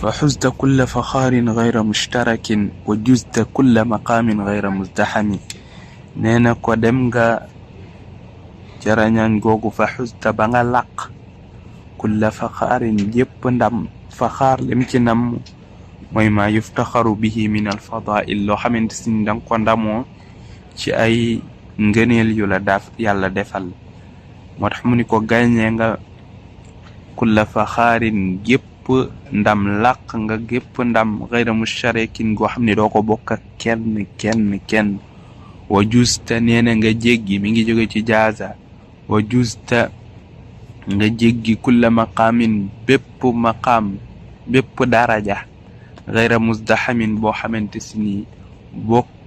فحزت كل فخار غير مشترك وجزت كل مقام غير مزدحم نينا كو دمغا جرانيان غوغو فحزت بانغا لق كل فخار جيب ندم فخار لمكي نم موي ما يفتخر به من الفضائل لو خامتيني دان كو ndamo ci ay ngeenel yu la daf yalla defal motax mu ni ko gagné nga kulla fakharin gep ndam laq nga gep ndam ghayra musharikin go xamni do ko bokk kenn wa justa neena nga jéggi mi ngi jóge ci jaaza wa justa nga jéggi kulla maqamin bépp maqam bépp daraja ghayra muzdahamin bo xamanteni bokk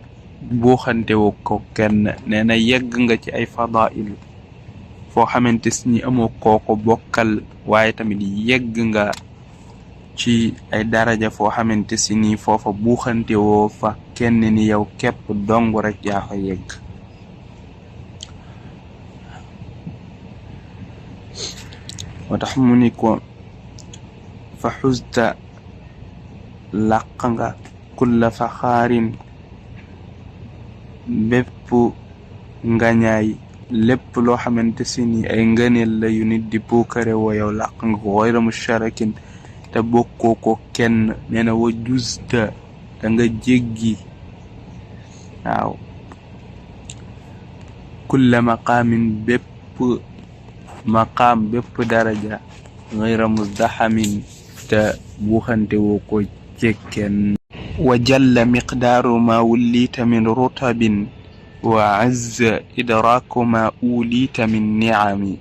boo xante wo ko kenn neena yegg nga ci ay fadail foo xamanteni amoo kooko bokkal waaye tamit yegg nga ci ay daraja foo xamanteni foofa buuxante woo fa kenn ni yow képp dong rek yaa fa yegg moo tax mu ni ko fa xuzta làq nga kulla faxaarin bépp ngañaay lépp loo xamanteni ay ngëneel la yu nit di puukare woo yow làq nga ko ghayra musharakin te bokkoo ko kenn nee na wa justa da nga jéggi waaw kulla maqaamin bépp maqaam bépp daraja ghayra muzdahamin te buuxante woo ko ci kenn وجل مقدار ما وليت من رتب وعز إدراك ما أوليت من نعم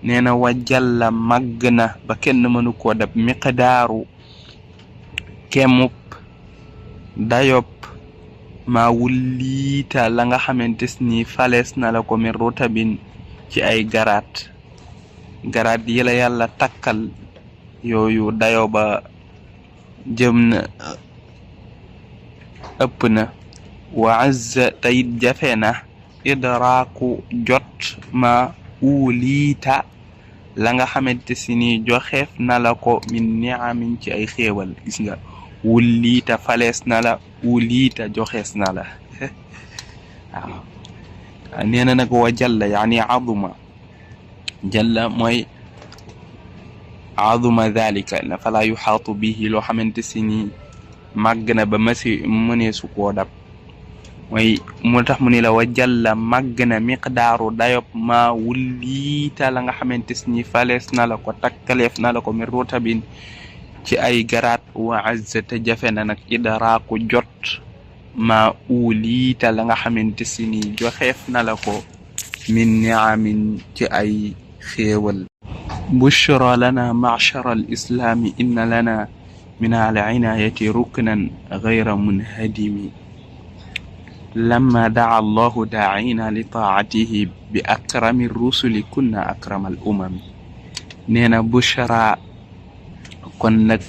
نينا وجل مغنا بكن منكو دب مقدار كموب دايوب ما وليت لنغا خامتيني فالسنا لكو من رتب ci ay garat yela yalla takkal yoyu dayo ba jëmna ëpp na wa azza tayit jafe na idraaku jot ma uliita la nga xamanteni joxeef na la ko min ni'amin ci ay xéewal gis nga wuliita falees na la uliita joxees na la waaw neena nag wa jalla yani azuma jalla mooy azuma dhalika la fala yuhaatu bihi loo xamanteni magna ba masi mëne su ko dab way motax mu ni la wajalla magna miqdaru dayop ma wulita la nga xamanteni fales na la ko takkalef na la ko mi rotabin ci ay garat wa azza tajafana nak idraku jot ma ulita la nga xamanteni joxef na la ko min ni'amin ci ay xewal bushra lana ma'shara al-islam inna lana من العناية ركنا غير منهدم لما دعا الله داعينا لطاعته بأكرم الرسل كنا أكرم الأمم نينا بشرى كنك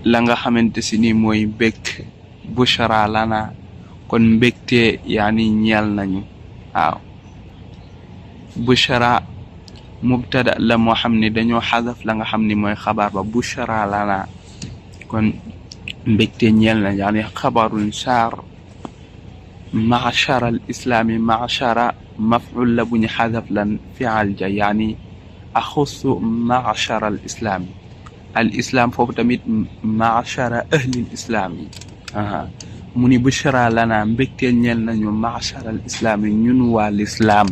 لنغا خامتيني موي بك بشرى لنا كن بكتي يعني نيال نانيو واو بشرى مبتدا لا مو خامني دانيو حذف لا nga xamni moy xabar ba bushara lana kon mbekté ñel na yani xabarun sar ma'shara al-islam ma'shara maf'ul la buñ حذف lan fi'al ja yani akhussu ma'shara al-islam fofu tamit ma'shara ahli al-islam muni bushara lana mbekté ñel nañu ma'shara al-islam ñun wa l'islam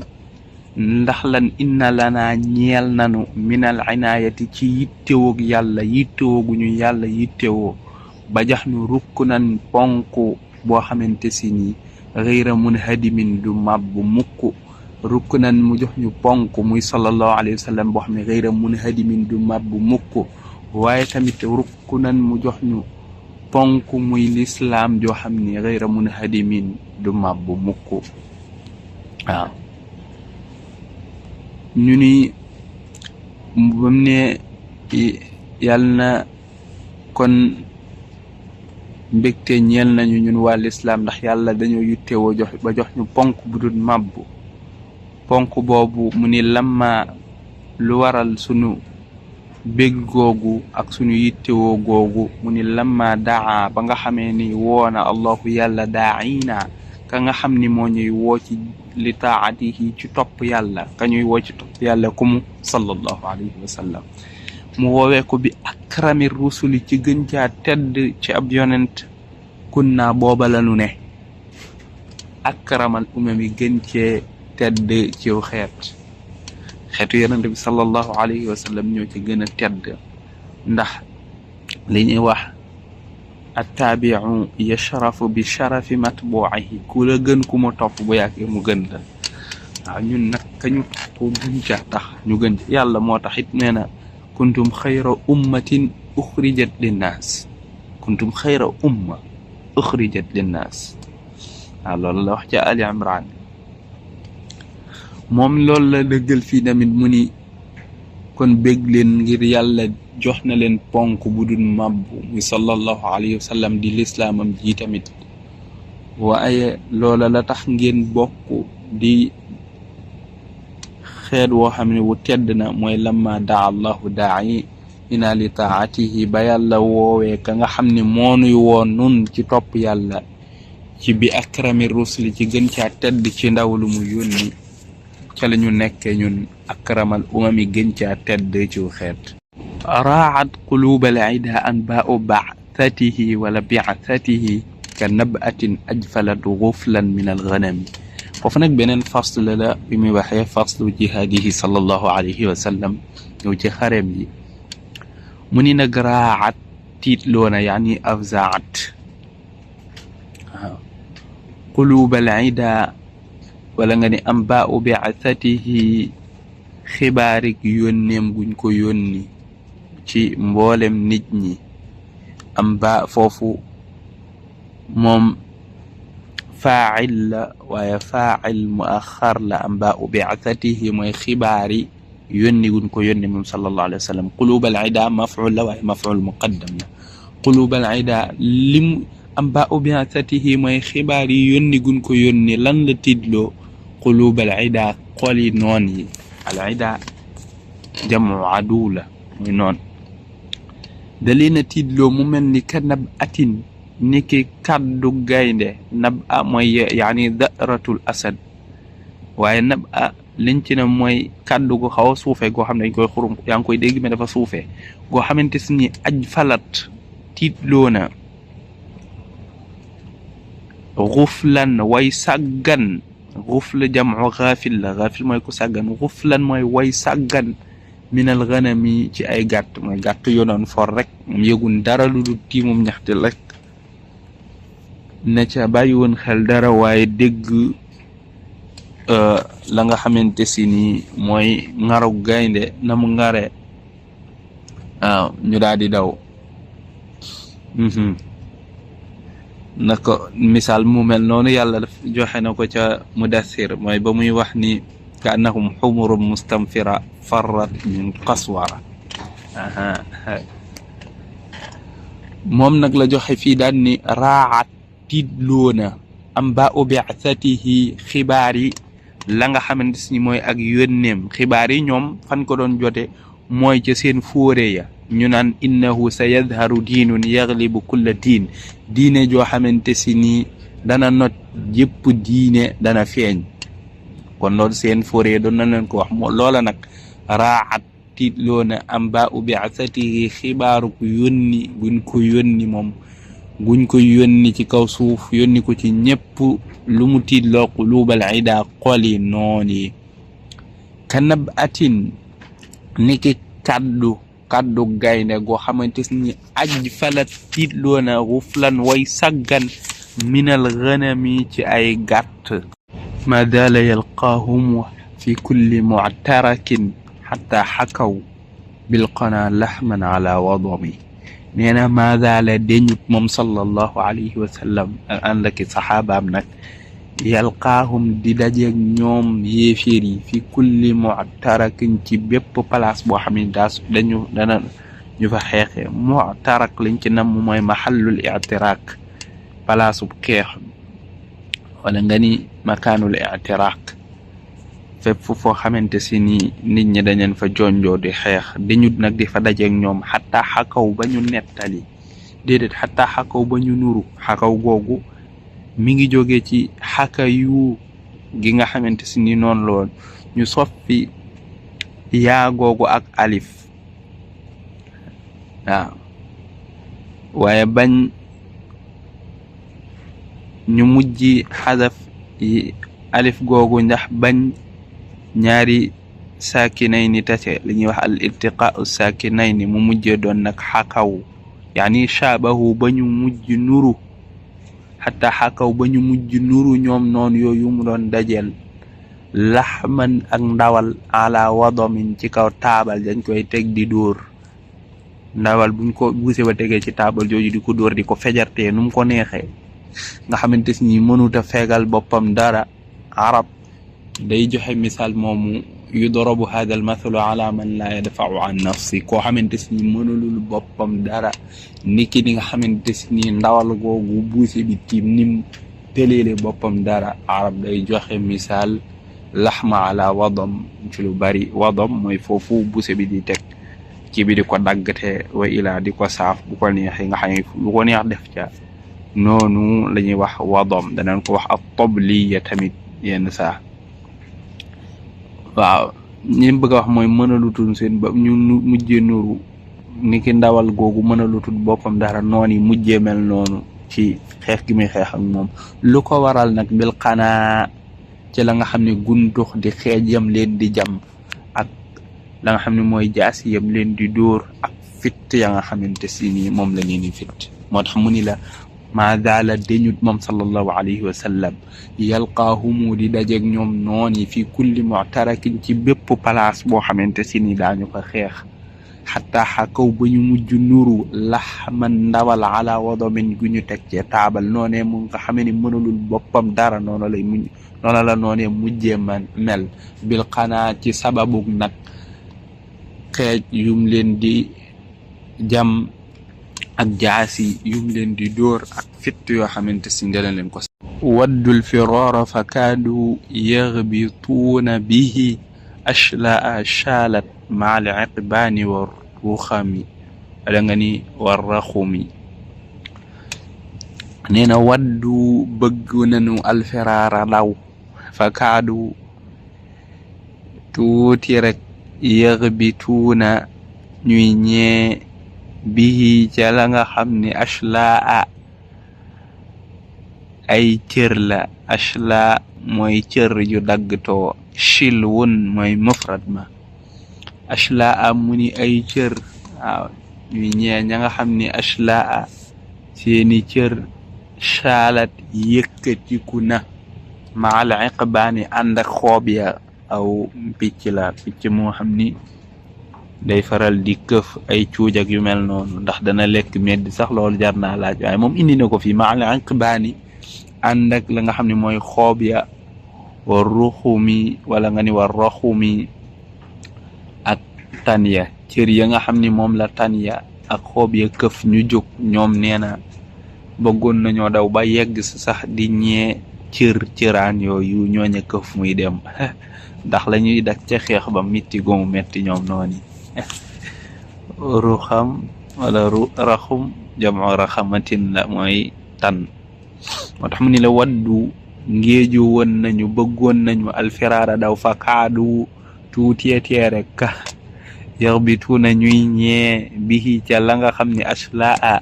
ndax lan inna lana ñeel nanu minal inayati ci yittewog yàlla yittewoguñu yàlla yittewoo ba jax nu rukkunan ponku boo xamante si ni ghayra munhadimin du mabbu mukk rukkunan mu jox ñu ponku muy sallallahu alayhi wa sallam boo xam ne ghayra munhadimin du mabbu mukk waaye tamit rukkunan mu jox ñu ponku muy l'islam joo xam ne ghayra munhadimin du mabbu mukk waaw ñu ni bam ne yàlla na kon mbégte ñeel nañu ñun waa l'islam ndax yàlla dañoo yittewoo jox ba jox ñu ponk bu dul mabbu ponk boobu mu ni lamma lu waral sunu bég googu ak suñu yittewoo googu mu ni lamma daa ba nga xamee ni woona allahu yàlla daa'ina ka nga xam ni moo ñuy woo ci li taatihi ci topp yàlla ka ñuy woo ci topp yàlla ku mu sallallahu alayhi wa sallam mu woowee ko bi akrami rusuli ci gën caa tedd ci ab yonent kunna booba lanu ne akramal umami gën cee tedd ciw xeetu yonent bi sallallahu alayhi wa sallam ñoo ci gën a tedd ndax li ñuy wax attaabiu yashrafu bi sharafi matbuihi ku la gën ku mu topp bu yàggee mu gën la waaw ñun nag kañu ko gën ca tax ñu gën ca yàlla moo tax it nee na kuntum xayra ummatin uxrijat linnaas kuntum xayra umma uxrijat linnaas waaw loolu la wax ca Ali Imran moom loolu la dëggal fii tamit mu ni kon bég leen ngir yàlla jox na leen ponk bu dul màbbu muy sallallahu alayhi wa sallam di lislaamam ji tamit waaye loola la tax ngeen bokk di xeet woo xam ne wu tedd na mooy lamma daa allahu daa'i ina li taatihi ba yàlla woowee ka nga xam ne moonuy woon nun ci topp yàlla ci bi akrami rusuli ci gën caa tedd ci ndaw lu mu yónni ca la ñu nekkee ñun akramal umami gën caa tedd ci xeet raat qulubal ida anbaa'u ba'thatihi wala bi'athatihi ka nabatin ajfalat ghuflan min al-ghanami foofu nag beneen fasl la bi muy waxee faslu jihaadihi sallallahu alayhi wa sallam ñëw ci xareem yi mu ni nag raat tiitloona yaani afzaat waaw qulubal ida wala nga ni anbaa'u bi'athatihi xibaarik yónneem guñ ko yónni ci mboolem nit ñi amba foofu moom faa'il la waaye faa'il muaxar la anbaa'u bi'athatihi mooy xibaari yónni guñ ko yónni moom sallallahu alayhi wa sallam qulubal ida maf'ul la waaye maf'ul muqaddam la qulubal ida lim anbaa'u bi'athatihi mooy xibaar yi yónni guñ ko yónni lan la tiidloo qulubal ida xoli noon yi al ida jamu adu la muy noon da leen a tiidloo mu mel ni ka nab atin ni ki kàddu gaynde nab a mooy yaani daratul asad waaye nab a liñ ci ne mooy kàddu gu xaw a suufee goo xam ne dañ koy xurum yaa ngi koy dégg mais dafa suufee goo xamante si ni aj falat tiidloo na xuflan way sàggan xufla jamu xaafil la xaafil mooy ku sàggan xuflan mooy way sàggan minal ganami ci ay gàtt mooy gàtt yonoon for rek moom yëgun dara lu dul tiimum ñaxte rek ne ca bàyyi woon xel dara waaye dégg la nga xamante si ni mooy ŋarug gaynde na mu ŋare waaw ñu daal di daw na ko misaal mu mel noonu yàlla daf joxe na ko ca mudathir mooy ba muy wax ni ka annahum xumurum mustamfira farrat min qaswara moom nag la joxe fii daan ni raat tiidloona anbaa'u bi'athatihi xibaar yi la nga xamante ni mooy ak yónneem xibaar yi ñoom fan ko doon jote mooy ca seen fóore ya ñu naan innahu sa yadharu diinun yaglibu kulla diine joo xamante si ni dana not jëpp diine dana feeñ kon loolu seen fóore doon na leen ko wax moo loola nag raat tiitloo na anbaa'u bi'athatihi xibaaru ko yónni guñ ko yónni ci kaw suuf yónni ko ci ñëpp lu mu tiitloo qulubal ida xoli noon yi ka nab atin niki kaddu gaynde goo xamante ni aj falat tiitloo na xuflan way saggan minal ghanami ci ay gàtt ma daala yalqaahum fi kulli mu'tarakin xataa xakaw bilqana laxman ala wadami nee na ma daala deñut moom sallallahu alayhi wa sallam ànd ak saxaabaam nag yalqaahum di dajeeg ñoom yéeféer yi fi kulli mu'tarakin ci bépp place boo xam ne dana ñu fa xeexe mu'tarak liñ ci nam mooy mahallul i'tirak palaasub xeex wala nga ni makaanul i'tirak fépp foo xamante si ni nit ñi dañeen fa jonjoo di xeex dañu nag di fa dajeek ñoom xataa xakaw ba ñu nettali déedéet xataa xakaw ba ñu nuru xakaw googu mi ngi jóge ci xaka yu gi nga xamante si ni noonu lool ñu soppi yaa googu ak alif waaw waaye bañ ñu mujj xadaf yi alif googu ndax bañ ñaari saakinayni tase li ñuy wax al iltiqaau saakinayni mu mujjee doon nag xakaw yaani shaabahu ba ñu mujj nuru xataa xakaw ba ñu mujj nuru ñoom noonu yooyu mu doon dajeel laxman ak ndawal ala wadomin ci kaw taabal dañ koy teg di dóor ndawal buñ ko buuse ba tegee ci taabal jooju di ko dóor di ko fejartee nu mu ko neexee nga xamante ni mënuta fegal boppam dara arab day joxe misaal moomu yudrabu hada al mathalu ala man la yadfa'u an nafsi koo xamante ni mënulul boppam dara niki ni nga xamante ni ndawal googu buuse bi tiim nim teleele boppam dara arab day joxe misaal laxma ala wadam ci lu bari wadam mooy foofu buuse bi di teg ci bi di ko daggate wa ilaa di ko saaf bu ko neexee nga xam ne lu ko neex def ca noonu la ñuy wax wadam danañ ko wax ak tabliya tamit yenn saa waaw ñi bëgg a wax mooy mënalutul seen bopp ñu mujjee nuru niki ndawal googu mënalutul boppam dara noonu yi mujjee mel noonu ci xeex gi muy xeex ak moom lu ko waral nag bil xanaa ci la nga xam ne guntux di xeej yam leen di jam ak la nga xam ne mooy jaasi yam leen di dóor ak fitt ya nga xamante si nii moom la leen di fitt moo tax mu ni la maa daala deñut moom sallallahu alayhi wa sallam yalqaahumu di dajeeg ñoom nooni fi kulli mu'tarakin ci bépp place boo xamante si ni daañu ko xeex xataa xakaw ba ñu mujj nuru laxman ndawal ala wadomin gu ñu teg ci taabal noonee mu nga xamee ni mënalul boppam dara noonu la noonee mujjee mel bil xanaa ci sababug nag xeej yum leen di jam ak jaasi yum leen di dóor ak fitt yoo xamante si ndeleen leen ko waddul firara fa kaadu yagbituuna bihi ashlaa shaalat maal iqbaani wa ruxami wala nga ni war raxumi nee na waddu bëgg nañu alfiraara law fa kaadu tuuti rek yagbituuna ñuy ñee bihi ca la nga xam ne ashlaa ay cër la ashlaa mooy cër yu daggtoo shilwun mooy mufrad ma ashlaa mu ni ay cër waaw ñuy ñee ña nga xam ne ashlaa seeni cër shaalat yëkkatiku na maal iqbaani ànd ak xoob ya aw picc la picc moo xam ni day faral di këf ay cuuj ak yu mel noonu ndax dana lekk meddi sax loolu jar naa laaj waaye moom indi na ko fii maal iqbaani ànd ak la nga xam ne mooy xoob ya war ruxumi wala nga ni war raxumi ak tan ya cër ya nga xam ni moom la tan ya ak xoob ya këf ñu jóg ñoom nee na bëggoon nañoo daw ba yegg sax di ñee cëraan yooyu ñooña këf muy dem ndax la ñuy dak ca xeex ba mitti gomu metti ñoom noonu ruxam wala raxum jamu raxamatin la mooy tan moo tax mu ni la waddu ngéeju woon nañu bëggoon nañu alfiraara daw fa kaadu tuutiyetee rek yaxbituuna ñuy ñee bihi ca la nga xam ne ashlaa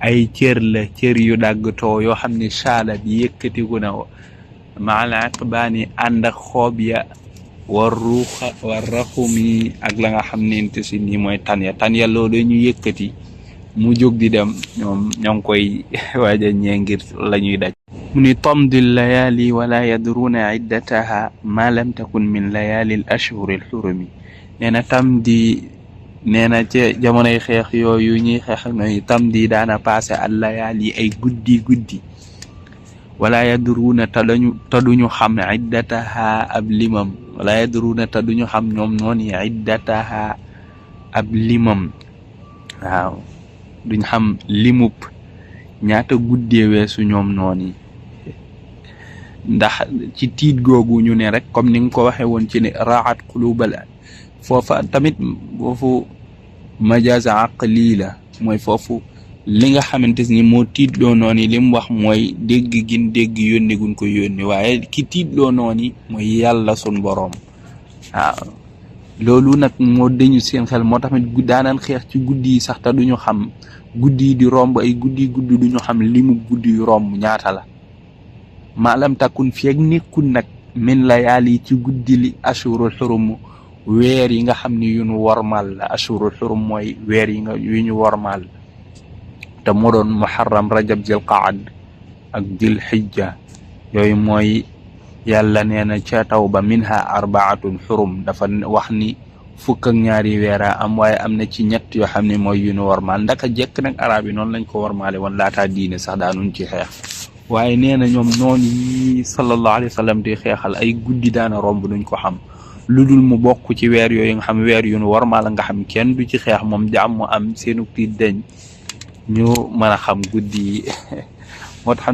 ay cër la cër yu dàggtoo yoo xam ne shaalat yëkkatiku na maal iqbaani ànd ak xoob ya war raxumi ak la nga xam ne te si nii mooy tan ya loolu ñu yëkkati mu jóg di dem ñoom ñoo ngi koy waaja ñee ngir la ñuy daj mu ni tamdi layali wala yadruuna iddataha ma lam takun min layali al ashhuri al xurumi nee na tamdi nee na ca jamonoy xeex yooyu ñuy xeex noy tamdi daana passé al layali ay guddi wala yadruuna te duñu xam iddataha ab limam wala yadruuna te duñu xam ñoom noonu iddataha ab limam waaw duñ xam limub ñaata guddee weesu ñoom noonu ndax ci tiit googu ñu ne rek comme ni nga ko waxee woon ci ne raat qulubal foofa tamit foofu majaza aqli la mooy foofu li nga xamante ni moo tiitloo noonu li mu wax mooy dégg gin dégg yónni guñ ko yónni waaye ki tiitloo noonu mooy yàlla sun boroom waaw loolu nag moo dañu seen xel moo tamit daanaan xeex ci guddi yi sax te duñu xam guddi yi di romb ay guddi duñu xam limu guddi yu romb ñaata la maalam takun fi ak nekkul nag min layaali ci guddi li ashurul xurum weer yi nga xam ni yu ñu wormal la ashurul xurum mooy weer yi yu ñu wormal te moo doon muharram rajab jil qaad ak jil xijja yooyu mooy yàlla nee na ca tawba minha arbaatun xurum dafa wax ni fukk ak ñaari weera am waaye am na ci ñett yoo xam ne mooy yu ñu wormal ndaka jekk nag arab yi noonu lañ ko wormaale woon laataa diine sax daanuñ ci xeex waaye nee na ñoom noonu yi sallallahu alayhi wa sallam di xeexal ay guddi daana romb duñ ko xam lu dul mu bokk ci weer yooyu nga xam weer yu ñu wormaal nga xam kenn du ci xeex moom jàmm mu am seenu tiit dañ ñu mën a xam guddi yi moo tax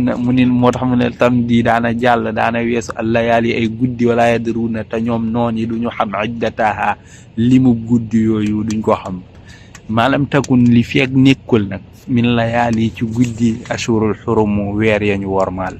mu ne tam di daana jàll daana weesu allayaali ay guddi wala yadruuna te ñoom noon yi duñu xam iddataha limu guddi yooyu duñ ko xam maalam takun li feeg nekkul nag min layaali ci guddi ashurul xurum weer yañu wormaal